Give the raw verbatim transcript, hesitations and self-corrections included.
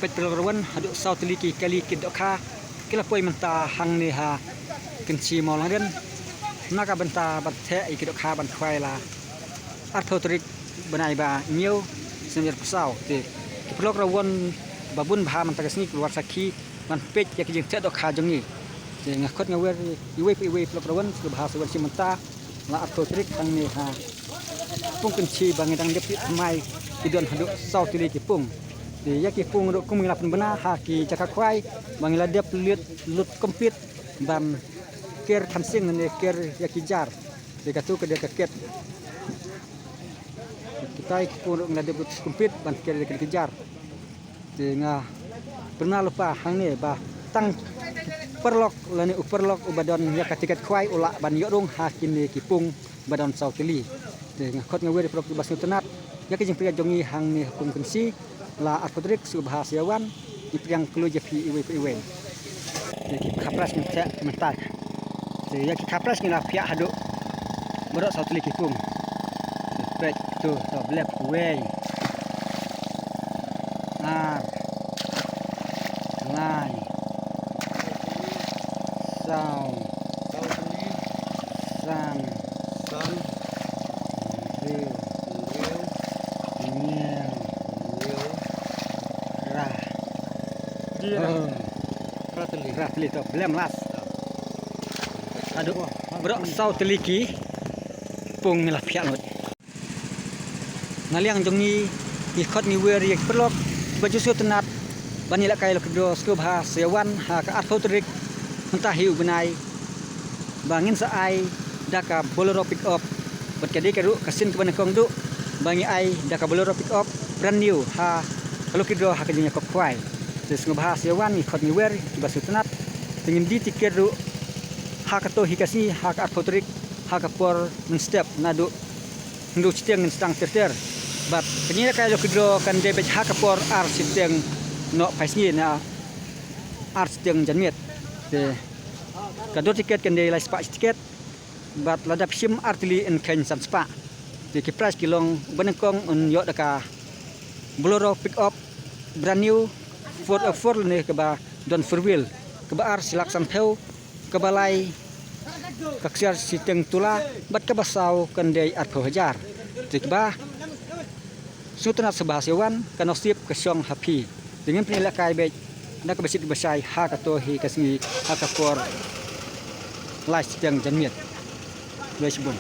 Peit paralok ruh wan haduh saw tylli ki kali ki dohkha ki la poi mynta hangne ha Kynshi Mawlangdien na ka bynta ban theh ïa ki dohkha ban khwai la arphew tarik bnai ba hynñiew snem ar phew saw. Te ki paralok ruh wan ba bun bha mynta ka sngi ki wan sakhi ban peit ïa ki jingtheh dohkha jong ngi. Te nga khot nga wer iwei pa iwei paralok ruh wan sngewbha sa wan shim mynta la arphew tarik hangne ha pung Kynshi ba ngi dang dep thymmai ki don haduh saw tylli ki pung. Te ïa ki pung ruh kum ngi la pynbna ha ki jaka khwai ba ngi la dep lut lut kompit ban ker than sing ne ker ïa ki jar. Te katu ka dei ka ket. Kitai ki pung ruh ngi la dep lut kompit ban ker ïa ki jar. Te nga pynbna lypa hangne ba tang paralok lane u paralok uba don ïa ka tiket khwai u lah ban ïoh rung ha kine ki pung ba don saw tylli. Te nga khot nga wer ïa paralok kiba sngewtynnat ïa ka jingpeit jong ngi hangne ha pung Kynshi la arphew tarik sngewbha sa ïa wan. Ngi pdiang kylluid ïa phi iwei pa iwei. Te ki kha prize ngi theh mynta. Te ïa ki kha prize ngi la phiah haduh baroh saw tylli ki pung. Te peit tu to blep wei. Ar. Lai. Saw. San. San. Hynriew. Hynriew. Hynñiew. Hynñiew. Phra. Phra tylli. Phra tylli to blem last. Haduh baroh saw tylli ki pung ngi la phiah lut. Na liang jong ngi ngi khot ngi wer ïa ki paralok kiba ju sngewtynnat ban ïalehkai lucky draw sngewbha sa ïa wan ha ka arphew tarik mynta hi u bnai ba ngin sa ai da ka Bolero pick up bad ka dei ka ruh ka sien kaba nyngkong duh ba ngi ai da ka Bolero pick up brand new ha ka lucky draw ha ka jingïakob khwai. Te sngewbha sa ïa wan ngi khot ngi wer kiba sngewtynnat te ngin die tiket ruh ha kato hi ka sngi ha ka arphew tarik ha ka por mynstep naduh hynriew shiteng ngin sdang ter ter. Bad ka jingïalehkai lucky draw kan dei beit ha ka por ar shiteng noh phai sngi na ar shiteng janmiet. Te ka dor tiket kan dei lai spah shi tiket bad lada phi shim ar tylli yn kheiñ san spah. Te ki prize ki long uba nyngkong un ïoh da ka Bolero pick up brand new four oh four lane kaba don four wheel, kaba ar shi lak sanphew, kaba lai ka ksiar shiteng tola bad kaba saw kan dei arphew hajar. Te kiba sngewtynnat sngewbha sa ïa wan ka nusip ka shong ha phi. Te ngin pynïalehkai beit na kaba shit kaba shai ha kato hi ka sngi ha ka por lai shiteng janmiet. Khublei shibun.